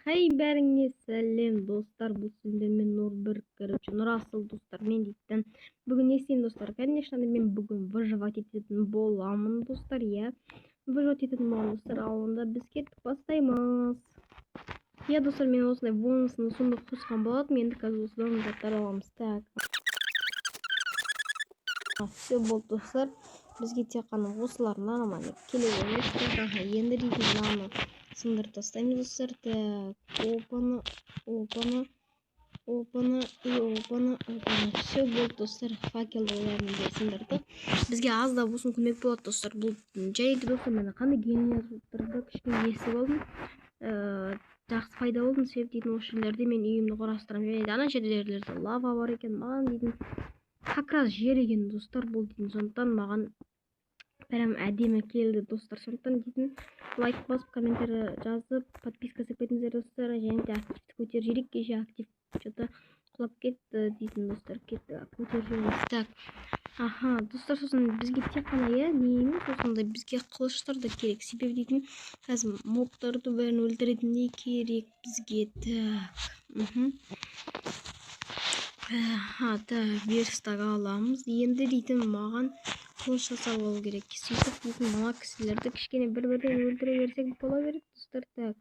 Хей, бәріңе сәлем, достар! Бұл сендермен Нұрбір, короче, Нұрасыл, достар. Мен дейтін бүгін не істеймін, достар? Конечно, мен бүгін выживать ететін боламын, достар, иә, выживать ететін боламын, достар. Ал онда біз кеттік, бастаймыз, иә, достар. Мен осындай бонусын сундук қосқан болатынмын. Енді қазір осыдан заттар аламыз. Так, все, болды, достар. Бізге тек қана осылар нормально келе береді. Енді дейтін мынаны сындырып тастаймыз, достар. Так, опана, опана, опана и опана, опана. Все, болды, достар. Факелді олардың да сындырдық. Бізге аз да болсын көмек болады, достар, бұл. Және де, достар, міне, қандай генераторды кішкене естіп алдым, жақсы пайда болдым. Себебі дейтін осы жерлерде мен үйімді құрастырамын. Және де ана жерлерде лава бар екен. Маған дейтін как раз жер екен, достар, бұл дейтін. Сондықтан маған прям әдемі келді, достар. Сондықтан дейтін лайк басып, комментарий жазып, подписка жасап кетіңіздер, достар. Және де активті көтеріп жіберейік. Кеше актив че-то құлап кетті дейтін, достар. Кетті, көтеріп жібереміз. Так, аха, достар, сосын бізге тек қана, иә, не емес, осындай бізге қылыштар да керек. Себебі дейтін қазір мобтарды бәрін өлтіретіндей керек бізге. Так, аха, так, верстак аламыз. Енді дейтін маған қылыш жасап алу керек. Сөйтіп дейтін мына кісілерді кішкене бір бірден өлтіре берсек бола береді, достар. Так,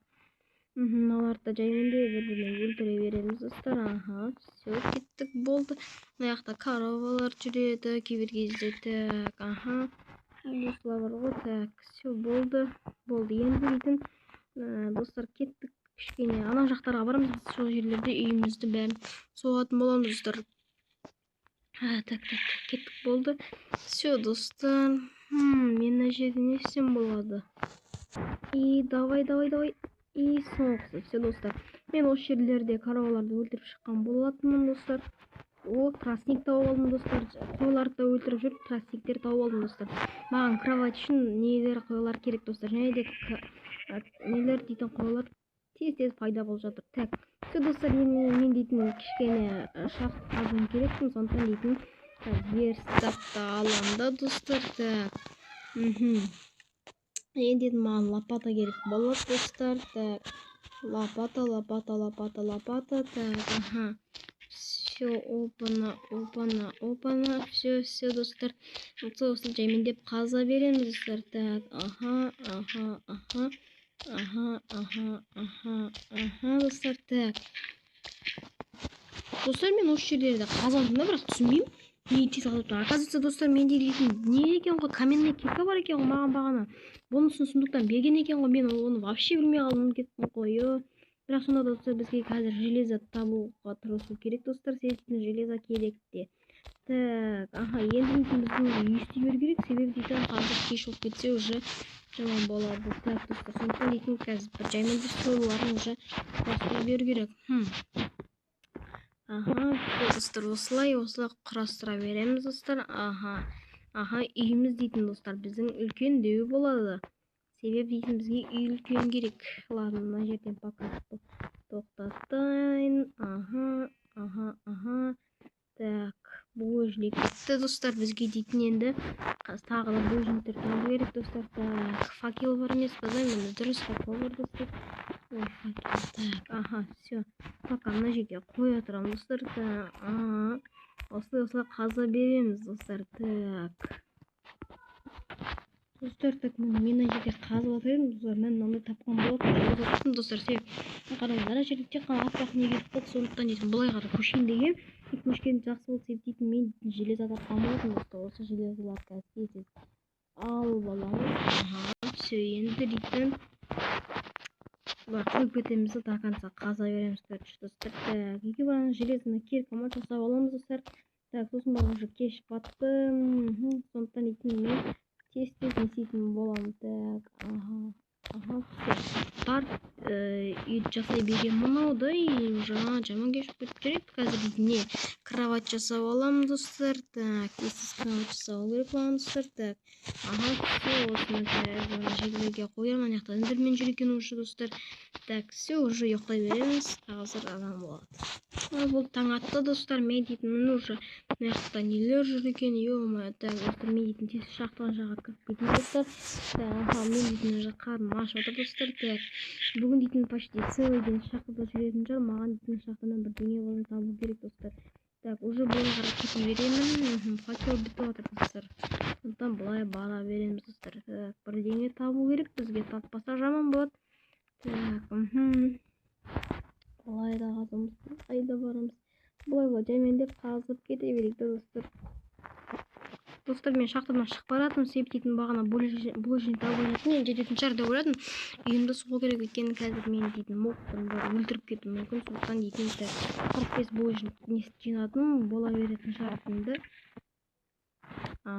мыналарды да жаймен де бір бірінен өлтіре береміз, достар. Аха, все, кеттік, болды. Мына жақта коровалар жүреді кейбір кезде. Так, аха, осылар бар ғой. Так, все, болды, болды. Енді дейтін, достар, кеттік, кішкене ана жақтарға барамыз. Біз сол жерлерде үйімізді бәрін соғатын боламыз, достар. Так, так, так, кеттік, болды. Все, достар. Мен мына жерде не істесем болады? И давай, давай, давай. И соңғысы. Все, достар, мен осы жерлерде короваларды өлтіріп шыққан болатынмын, достар. О, тростник тауып алдым, достар. Қойларды да өлтіріп жүріп, тростниктер тауып алдым, достар. Маған кровать үшін нелер, қойлар керек, достар. Және де нелер дейтін, қойлар тез тез пайда болып жатыр. Так, все, достар, енді мен дейтін кішкене шахта қазуым керекпін. Сондықтан дейтін верстакты аламын да, достар. Так, енді маған лопата керек болады, достар. Так, лопата, лопата, лопата, лопата. Так, аха, все, опана, опана, опана. Все, все, достар, осы жаймендеп қаза береміз, достар. Так, аха, аха, аха, аха, аха, аха, аха, достар. Так, достар, мен осы жерлерде қазамын да, бірақ түсінбеймін, неге тез қазып тұр. Оказывается, достар, менде дейтін не екен ғой, каменный кирка бар екен ғой. Маған бағана бонусын сундуктан берген екен ғой. Мен оны вообще білмей қалдым, кеттім ғой. Бірақ сонда да, достар, бізге қазір железо табуға тырысу керек, достар. Себебі железо керек те. Так, аха, енді дейтін біздің үй істей беру керек. Себебі дейтін қазір кеш болып кетсе, уже жаман болады. Так, достар, сондықтан дейтін қазір бір жаймендеп сойларын уже құрастыра беру керек. Аха, достар, осылай, осылай құрастыра береміз, достар. Аха, аха, үйіміз дейтін, достар, біздің үлкендеу болады. Себебі дейтін бізге үй үлкен керек. Ладно, мына жерден пока тоқтатайын. Аха, аха, аха. Так, булыжник кетті, достар. Бізге дейтін енді қазір тағы да булыжниктер табу керек, достар. Так, факел бар емес па, да? Міне, дұрыс, факел бар, достар. Ой, факел. Так, аха, все, пока мына жерге қоя тұрамын, достар. Так, осылай, осылай қаза береміз, достар. Так, достар, так, мен мына жерде қазып жатыр едім, достар. Мен мынандай тапқан болатынмын, достар. Себебі қараңыз, ана жерде тек қана аппақ не кетіп қалды. Сондықтан дейтін былай қарай көшейін дегенмін. Көшкен жақсы болды. Себебі дейтін мен железо тапқан болатынмын, достар. Осы железоларды қазір тез тез алып аламыз. Аха, все, енді дейтін былай қойып кетеміз да, до конца қаза береміз, короче, достар. Так, үйге барған железный кирка ма жасап аламыз, достар. Так, сосын барып уже кеш батты. Сондықтан дейтін мен тез тез не істейтін боламын. Так, аха, аха, все, барып үйді жасай берген мынау да. И уже жаман кеш болып кетіп жүреді. Қазір дейтін не, кровать жасап аламын, достар. Так, тез тез кровать жасап алу керек маған, достар. Так, аха, все, осыны мына жерлерге қоямын. Ана жақта эндермен жүр екен уже, достар. Так, все, уже ұйықтай береміз. Қазір азан болады. Бұл таң атты, достар. Мен дейтін міне уже Мына жақта нелер жүр екен, ё-моё? Так, достар, мен дейтін тез шахтаның жаққа кіріп кетейін, достар. Так, аха, мен дейтін уже қарным ашып отыр, достар. Так, бүгін дейтін почти целый день шахтада жүретін шығар. Маған дейтін шахтадан бірдеңе болсын табу керек, достар. Так, уже былай қарай кете беремін. Факел бітіп жатыр, достар, сондықтан былай бара береміз, достар. Так, бірдеңе табу керек бізге, таппаса, жаман болады. Так, былай да қазамыз, былай да барамыз, былай былай жаймендеп қазып кете берейік та, достар. Достар, мен шахтадан шығып бара жатырмын. Себеп дейтін бағана булыжник табып жатырмын, енді жететін шығар деп ойладым. Үйімді соғу керек, өйткені қазір мен дейтін мобтың бәрі өлтіріп кетуі мүмкін. Сондықтан дейтін 45 булыжник жинадым, бола беретін шығар енді. А,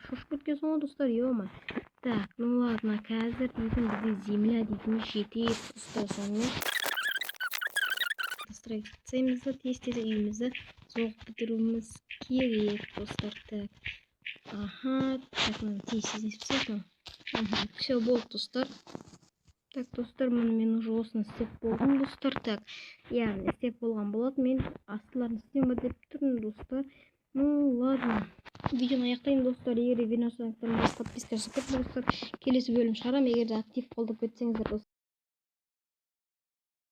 шошып кеткенсің ғой, достар, ё. Так, ну ладно, қазір дейтін бізде земля дейтін жетеді, достар. Сонымен строить да, тез тез үйімізді соғып бітіруіміз керек, достар. Так, аха, так, мынаны тез тез несіп тастайық. Все, болды, достар. Так, достар, міне, мен уже осыны істеп болдым, достар. Так, яғни істеп болған болатын, мен астыларын істеймін ба деп тұрмын, достар. Ну ладно, видеоны аяқтаймын, достар. Егер де видео подписка жасап кетіңіздер, достар. Келесі бөлім шығарамын, егер де актив қолдап кетсеңіздер, достар.